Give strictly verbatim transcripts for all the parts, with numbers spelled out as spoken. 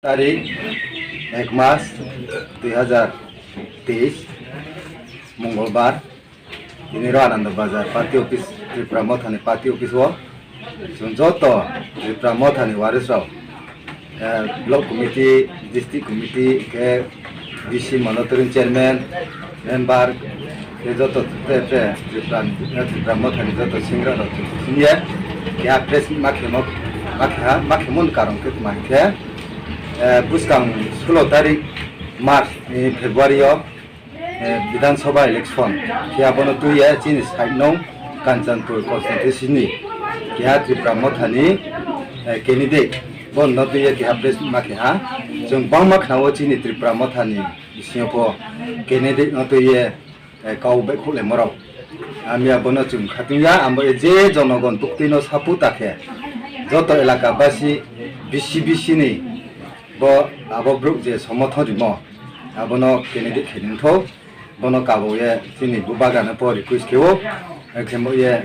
Tarik ek mas dui hazar teis, Mongolbar, tini ro Anando Bazar party office, Tripura Motha ni party office wo chung joto Tripura Motha ni waris rao, block committee, district committee, khe V C, monitoring chairman, member, khe joto tre tre Tripura, Tripura Motha ni joto singra rao chung sini ye keha press meet ma khemo, ma khe ha, ma khemo ni karon khe tma hing khe, buskang sulo tarik March, February yo Bidhan Sabha election khe abo no tui ye chini side no Kanchanpur constituency ni keha Tripura Motha ni candidate, bo no tui ye keha press meet ma khe ha. Chung bangma khna wo chini Tripura Motha ni bising yo pho candidate no tui ye kau baihkhouhlaimo rao. Ami abo no chung khatung ya, abo ye je jonogon buktui no sapu ta khe, joto elaka basi, bisi bisi ni bo abo brouh je somothon rimo, abo no candidate khe nung thou, bo no kabo ye chini bubagra no pho request khe ou, khe mo ye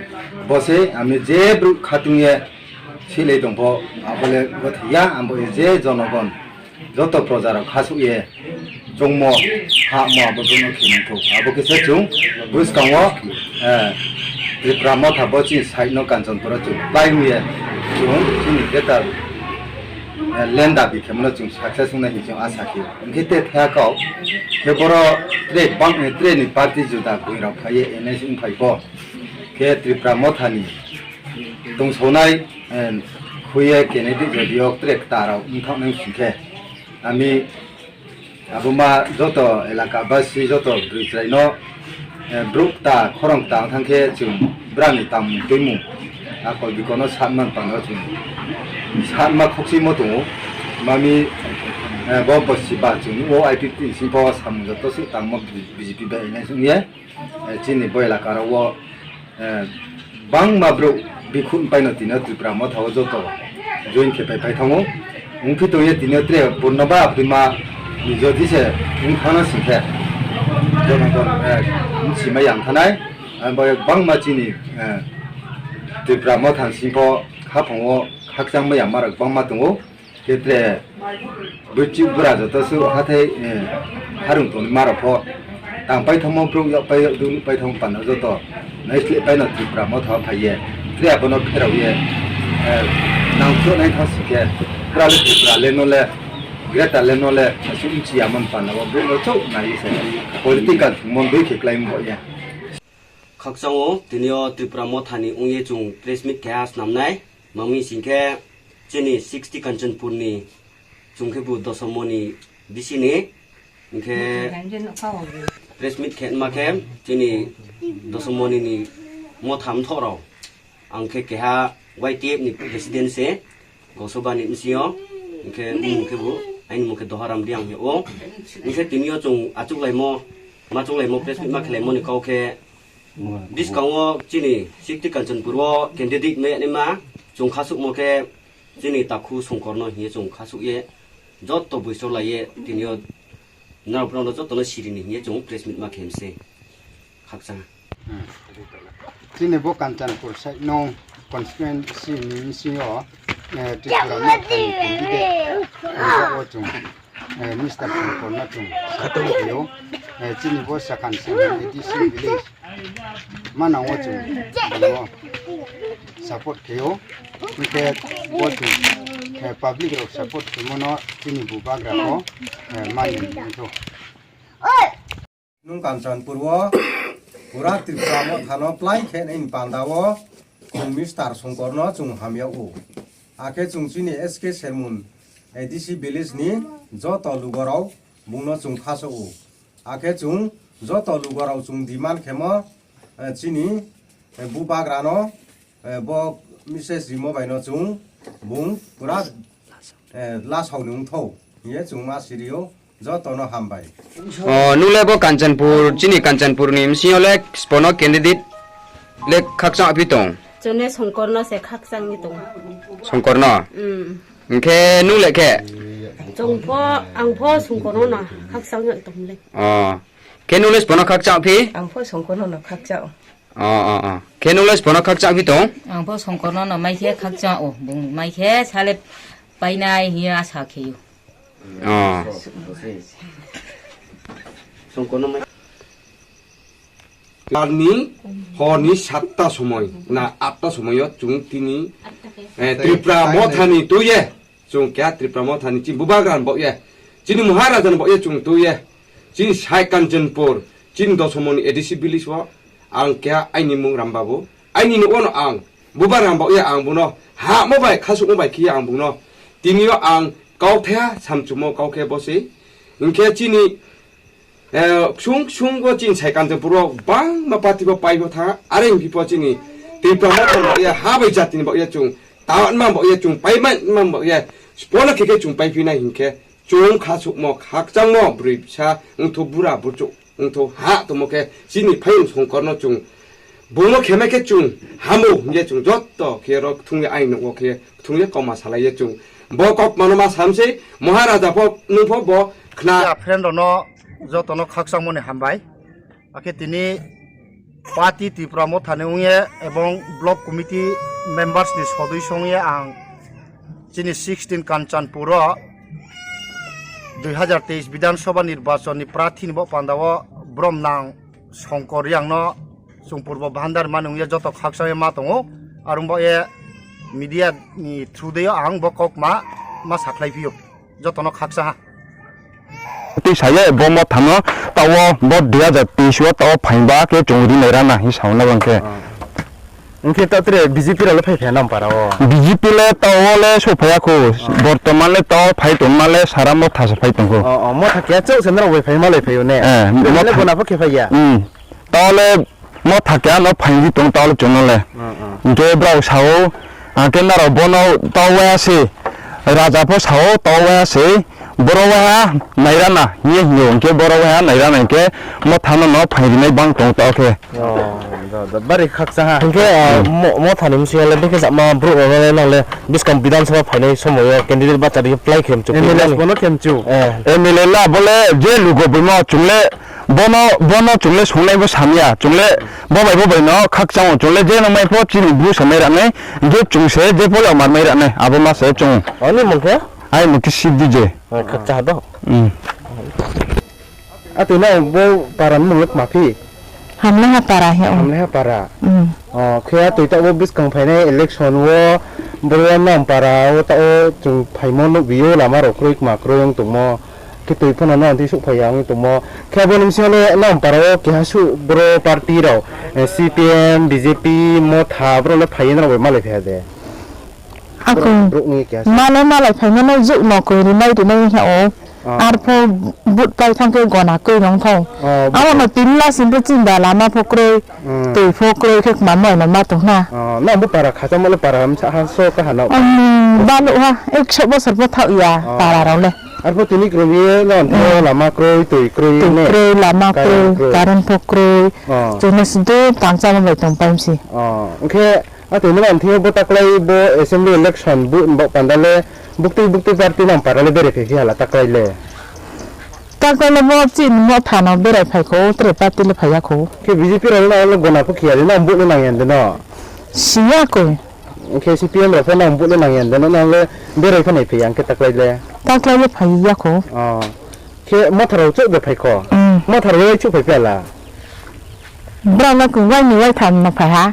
bo se ami je brouh khatung ye silai tong pho, abo le gothoi ya, abo ye je jonogon joto proja rao khasuh ye chungmo, hahmo abo brouh no khe nung thou. Abo khe se chung buskang wo Tripura Motha bo chini side no Kanchanpur wo chung plái ong ye chung chini greater land dabi khemo no chung success ong nai hing chung asa khe ou. Hing khe te thaya kau, khe boro tre bang, tre ni party juda boi rao phai ye N S ongphai pho, khe Tripura Motha ni tongsonai khui ye candidate jodi yo tre kta rao ongthanng nai sing khe, ami abo ma joto elaka basi joto broi chrai no brouh kta khorang kta ong thanng khe chung brao ni tangmung tuimung akol bikol no satma panda chung satma khokchimo tong ou. Mami bo bosi ba chung nuh ou, I P F T ni sing pho samung joto suh tangmo B J P bai N S ong ye chini bo elaka rao wo bangma brouh bikhuh pai no tini yo Tripura Motha wo joto join khe pai pai thanng ou. Ongphi tong ye tini yo tre Purnaba Abdima ni jodi se ong thanng na sing khe, jonogon bchimai ya ong thanng nai. Abo bangma chini Tripura Motha ni sing pho khaphang wo khakchangmai yama rao bangma tong ou. Khe tre bchi bura joto suh hathái harung tongnaima rao pho tangpai thanngmo brouh yakpai yak du nuhpai thanngmo panda joto naisleh pai no Tripura Motha wo phai ye tre abo no pherao ye nangthoh nai thanng sing khe, pura le Tripura le no le, greater le no le asuh bchi yama panda wo brouh no chouh nai ye se political thungmo dei khe kláimo bo ye. Khakchang ou, tini yo Tripura Motha ni ong ye chung press meet keha snam nai. Mami sing khe chini sixty Kanchanpur ni chung khebu Dosomoni bisi ni, hing khe press meet khe ma khe chini Dosomoni ni Motha mthoh rao. Ang khe keha Y T F ni president se, Gausoba ni bsing yo, hing khe mmung khebu, aini mmung khe Doharam Reang hing ou. Hing khe tini yo chung achouhlaimo, ma chouhlaimo press meet ma khelaimo ni kau khe, buskang wo chini sixty Kanchanpur wo candidate mai ya naima, chung khasuhmo khe chini takhu Songkor no hing ye chung khasuh ye, joto boiso lai ye tini yo nrao brao no joto no siri ni hing ye chung press meet ma khe mi se. Khakchang. Chini bo Kanchanpur side no constituency ni bsing yo Tripura Motha ni candidate wo chung Mister Songkor no chung support khe ou. Chini bo Sakhan Singha A D C village manang wo chung bung no support khe ou. Hing khe bo chung public rao support khemo no chini bubagra pho mani ong thou. Nung Kanchanpur wo pura Tripura Motha no plái khe nai ni panda wo chung Mister Songkor no chung ham yag ou. Akhe chung chini S K Sermon A D C village ni joto lugo rao bung no chung khasouh ou. Akhe chung joto lugo rao chung demand khemo, chini bubagra no bo message rimo bai no chung bung pura lasao ni ong thou hing ye chung ma siri ou. Joto no hambai. Nung le bo Kanchanpur, chini Kanchanpur ni bsing yo le sbo no candidate le khakchang phi tong? Chung le Songkor no se khakchang ye tong. Songkor no? Hing khe nung le khe? Chung pho, ang pho Songkor no no khakchang ye tong le. Khe nung le sbo no khakchang phi? Ang pho Songkor no no khakchang. Khe nung le sbo no khakchang phi tong? Ang pho Songkor no no mai khe khakchang ou, bung mai khe sa le painai hing ye asa khe ou. Songkor no mai. Kal ni hor ni satta somoi, na atta somoi yo chung tini, eh, Tripura Motha ni tui ye, chung keha Tripura Motha ni chini bubagra ni baoh ye, chini Maharaja ni baoh ye chung tui ye, chini sai Kanchanpur, chini Dosomoni A D C village wo, ang keha aini mung Rambabu, aini nouh wo no ang bubagra ni baoh ye ang bung no hahmo bai khasuhmo bai khe ye ang bung no tini yo ang kauthai ha samchumo kau khe bo sei. Hing khe chini, eh, ksung ksung wo chini sai Kanchanpur wo gbangma party pho pai pho thanng, are hing phi pho chini Tripura Motha ni baoh ye ha bai jati ni baoh ye chung, taoh nma baoh ye chung, paima nma baoh ye, sbo no khe khe chung paiphi nai hing khe, chung khasuhmo, khakchangmo, broi bsa, ongthou bura burchouh, ongthou ha tongmo khe, chini phaiyong Songkor no chung, bung no khe mai khe chung, hamo hing ye chung, joto khe ro kthung ye aini nouh wo khe, kthung ye kauma salai ye chung. Bo kaukma no ma sam sei, Maharaja pho, nung pho bo khna. Friend rao no, joto no khakchangmo ni hambai. Akhe tini party Tripura Motha ni ong ye ebong block committee members ni sodoi song ye ang chini sixteen Kanchanpur wo dui hazar teis Bidhan Sabha nirbachon ni prarthi ni baoh panda wo bromnang Songkor Reang no chung purbo bhandar ma nung ye joto khakchang ye ma tong ou. Are ong baoh ye media ni through dei yo ang bo kaukma ma sakhlai phi ou. Joto no khakchang ha. Tui sa ye bo Motha no taoh wo bo dui hazar teis wo taoh wo phaing ba khe chung ri nai rana hing sa na bang khe. Hing khe taoh tre B J P rao le phai phai ya na para wo? B J P le taoh wo le souhphai ya khou. Bortoman le taoh phai tongma le sara Motha se phai tong khou. Motha keha chouh se nrao bai phai malai phai ou ne? Motha le gona pho khe phai ya. Taoh le Motha keha no phaing di tong taoh le chung no le. Hing khe brao sa ou, ang khe nrao bo no taoh waiha se, raja pho sa ou taoh waiha se, boro waiha nairana hing ye hing ou, hing khe boro waiha nairana hing khe Motha no no phaing rinai bang tong taoh khe. Bari khakchang ha. Hing khe, Motha ni bsing yo le bikhe jama brouh rao no le nang le buskang Bidhan Sabha phainai somoi yo candidate bahcha ri ye plai khe mchu. M L A le abo le je lugo boimo chung le, bo no chung le sungnai bo sam ya, chung le bo bai bo bai no khakchang ou, chung le je no mai pho chini bu se mai ra nai, hing khe chung se je pho le mar mai ra nai, abo ma se chung. Aini mung khe Sibdi je. Atoi nang bo para ni mung le kma phi? Hamlaiha para hing ou. Hamlaiha para. Khe atoi taoh bo buskang phainai election wo, boro nang para wo taoh wo chung phaimo nuhbi ou lama rao kroi kma kroi ong tongmo. Khe toi pho no nang thing souhphai ya ong tongmo. Khe abo ni bsing yo le nang para wo keha suh boro party rao, C P M, B J P, Motha, brao le phai ye nrao bai malai phai ha de? Akhe, ma le malai phaimo no jouh no koi rinai rinai hing ou. Arpho vote pai thanng khe gona kroi nong thou. Abo no tini lasing pho chini ba lama pho kroi, toi pho kroi khe kma moi no ma tong na. Nang bo para khachamo le para msa ha so kaha no. Baluh ha, ekso bosor pho thaoh ya para rao le. Arpho tini kroi ye nang thing yo lama kroi, toi kroi, lama kroi, current pho kroi. Chung le sudu tangchamo bai tongpai mi se. Hing khe atoi nang thing yo bo taklái bo assembly election bo baoh panda le buktui buktui party nang para le berai phai phi hala taklái le? Taklái le bo chini Motha no berai phai khou, tre party le phai ya khou. Khe B J P rao le nang le gona pho khe ya de, nang vote le nang ya de no? Si ya koi. Hing khe C P M rao pho nang vote le nang ya de no, nang le berai pho nai phai ya hing khe taklái le? Taklái le phai ya khou. Khe Motha rao chouh de phai kho? Motha rao le chouh phai phi hala? Brao le kung wai ni wai tham no phai ha.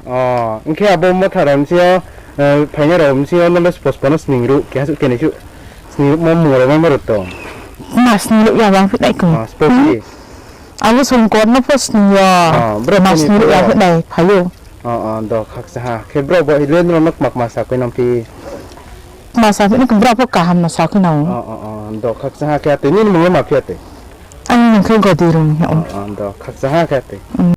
Hing khe abo Motha rao bsing yo, phainai rao bsing yo no le spospo no sning ruh keha suh kenai suh, sning ruhmo mung rao maimo rao tong? Ma sning ruh ya bang phi nai kung. Abo Songkor no pho sning yo. Ma sning ruh ya phi nai phai ou. Do khakchang ha. Khe brao bo le nrao no kma kma sakhui nang phi? Kma sakhui nai khe brao pho kaham no sakhui nang ou. Do khakchang ha khe atoi, nini mung le ma phi atoi? Aini mung khe Godi Rung hing ou. Do khakchang ha khe atoi.